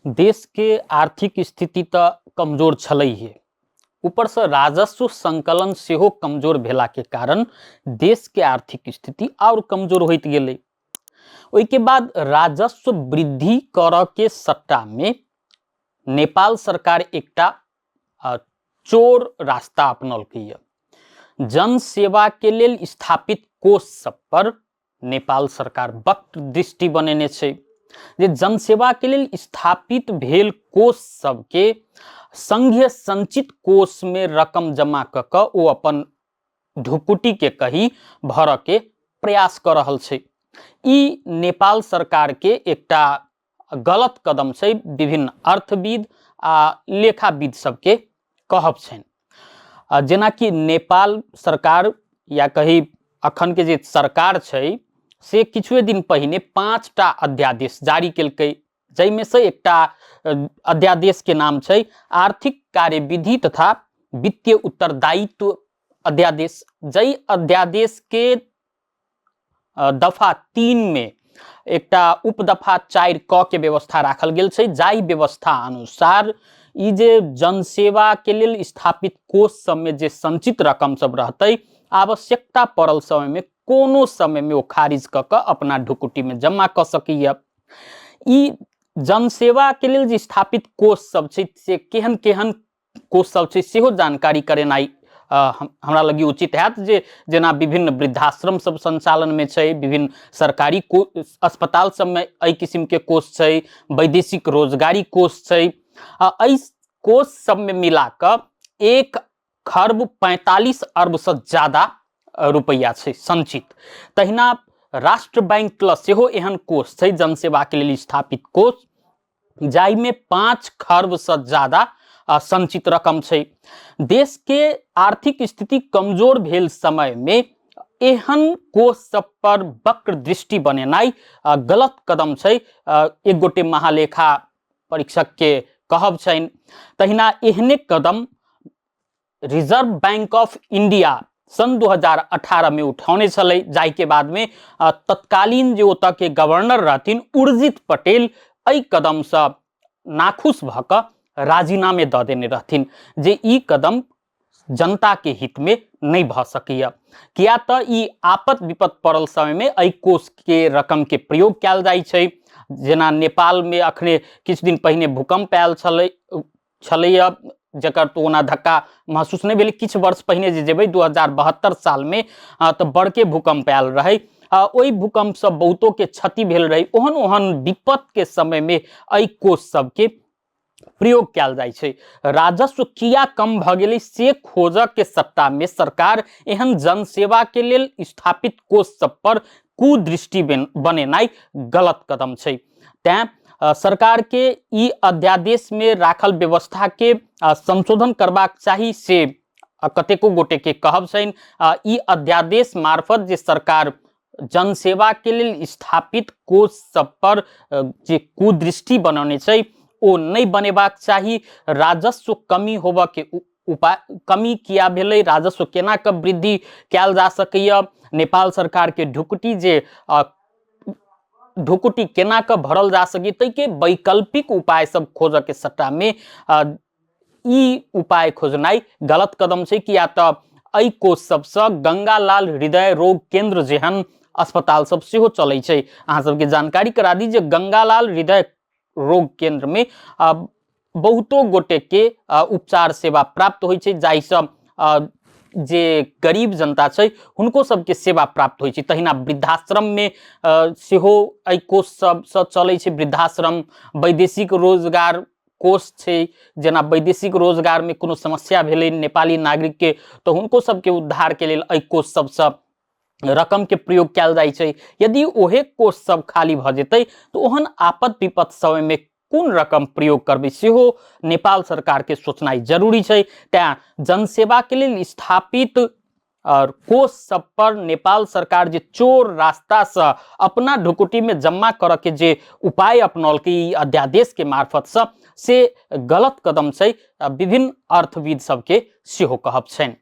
देशके आर्थिक स्थिति तऽ कमजोर छलैहे, ऊपरसँ राजस्व संकलन सेहो कमजोर भेलाके कारण देशके आर्थिक स्थिति आओर कमजोर होइत गेलै। ओहिके बाद राजस्व वृद्धि करऽके सट्टामे नेपाल सरकार एकटा चोर रास्ता अपनौलकै। जनसेवाके लेल स्थापित कोष सब पर नेपाल सरकार वक्र दृष्टि बनेने छै जे जनसेवाके लेल स्थापित भेल कोष सबके संघीय संचित कोषमे रकम जमा कऽ कऽ ओ अपन ढुकुटीके कही भरऽके प्रयास कऽ रहल छै। ई नेपाल सरकारके एकटा गलत कदम छै, विभिन्न अर्थविद आ लेखाविद सबके कहब छनि। जेनाकि नेपाल सरकार या कही अखनके जे सरकार छै से किछुए दिन पहिने 5टा अध्यादेश जारी केलकै, जाहिमे से एकटा अध्यादेशके नाम छै आर्थिक कार्यविधि तथा वित्तीय उत्तरदायित्व अध्यादेश, जाहि अध्यादेशके दफा 3 में एकटा उपदफा 4 क के व्यवस्था राखल गेल छै, जाहि व्यवस्था अनुसार ई जे जनसेवा के लेल स्थापित कोष सब में जे संचित रकम सब रहतै, आवश्यकता पड़ल समय में कोनो समय में ओ खारिज कऽ कऽ अपना ढुकुटी में जमा कऽ सकैया। ई जनसेवा के लेल जे स्थापित कोष सब छै से केहन केहन कोष सब छै सेहो जानकारी करेनाइ हमरा लग उचित हैत। जे जेना विभिन्न वृद्धाश्रम सब संचालनमे छै, विभिन्न सरकारी को अस्पताल सबमे एहि किसिमके कोष छै, वैदेशिक रोजगारी कोष छै। एहि कोष सबमे मिला कऽ 1 खरब 45 अरबसँ ज्यादा रुपैआ छै संचित। तहिना राष्ट्र बैंक लग सेहो एहन कोष छै, जनसेवाके लेल स्थापित कोष, जाहिमे 5 खरबसँ ज्यादा संचित रकम छै। देशके आर्थिक स्थिति कमजोर भेल समयमे एहन कोष सब पर वक्र दृष्टि बनेनाइ गलत कदम छै, एक गोटे महालेखा परीक्षकके कहब छनि। तहिना एहने कदम रिजर्व बैंक ऑफ इंडिया सन 2018 में उठौने छलै, जाहिके बादमे तत्कालीन जे ओतऽ के गवर्नर रहथिन उर्जित पटेल एहि कदमसँ नाखुश भऽ कऽ राजीनामे दऽ देने रहथिन जे ई कदम जनताके हितमे नहि भऽ सकैए, किया तऽ ई आपत विपत पड़ल समयमे एहि कोषके रकमके प्रयोग कयल जाइ छै। जेना नेपालमे अखने किछु दिन पहिने भूकम्प आयल छलैए, जकर तऽ ओना धक्का महसूस नहि भेलै। किछु वर्ष पहिने जे जेबै 2072 सालमे तऽ बड़के भूकम्प आयल रहै, ओहि भूकम्पसँ बहुतोके क्षति भेल रहै। ओहन ओहन विपत्तिके समयमे एहि कोष सबके प्रयोग कयल जाइ छै। राजस्व किया कम भऽ गेलै से खोजऽके सट्टामे सरकार एहन जनसेवाके लेल स्थापित कोष सब पर कुदृष्टि बनेनाइ गलत कदम छै। तैं सरकार के ई अध्यादेश में राखल व्यवस्था के संशोधन करबाक चाही से कतेको गोटे के कहब छनि। ई अध्यादेश मार्फत जे सरकार जनसेवा के लेल स्थापित कोष सब पर जे कुदृष्टि बनौने छै ओ नहि बनेबाक चाही। राजस्व कमी होबऽ के उपाय कमी किया भेलै, राजस्व केना कऽ वृद्धि कयल जा सकैए, नेपाल सरकार के ढुकुटी जे ढुकुटी केना कऽ भरल जा सकै ताहिके वैकल्पिक उपाय सब खोजऽके सट्टामे ई उपाय खोजनाइ गलत कदम छै। किया तऽ एहि कोष सबसँ गंगालाल हृदय रोग केंद्र जेहन अस्पताल सब सेहो चलै छै। अहाँ सबके जानकारी करा दी जे गंगालाल हृदय रोग केंद्रमे बहुतो गोटेके उपचार सेवा प्राप्त होइ छै, जाहिसँ जे गरीब जनता छै हुनको सबके सेवा प्राप्त होइ छै। तहिना वृद्धाश्रममे सेहो एहि कोष सबसँ चलै छै। वृद्धाश्रम, वैदेशिक रोजगार कोष छै, जेना वैदेशिक रोजगारमे कोनो समस्या भेलै नेपाली नागरिकके तऽ हुनको सबके उद्धारके लेल एहि कोष सबसँ रकमके प्रयोग कयल जाइ छै। यदि ओहे कोष सब खाली भऽ जेतै तऽ ओहन आपद विपद समयमे कोन रकम प्रयोग करबै सेहो नेपाल सरकारके सोचनाइ जरूरी छै। तैँ जनसेवाके लेल स्थापित और कोष सब पर नेपाल सरकार जे चोर रास्तासँ अपना ढुकुटीमे जमा करऽके जे उपाय अपनौलकै ई अध्यादेशके मार्फतसँ से गलत कदम छै, विभिन्न अर्थविद सबके सेहो कहब छनि।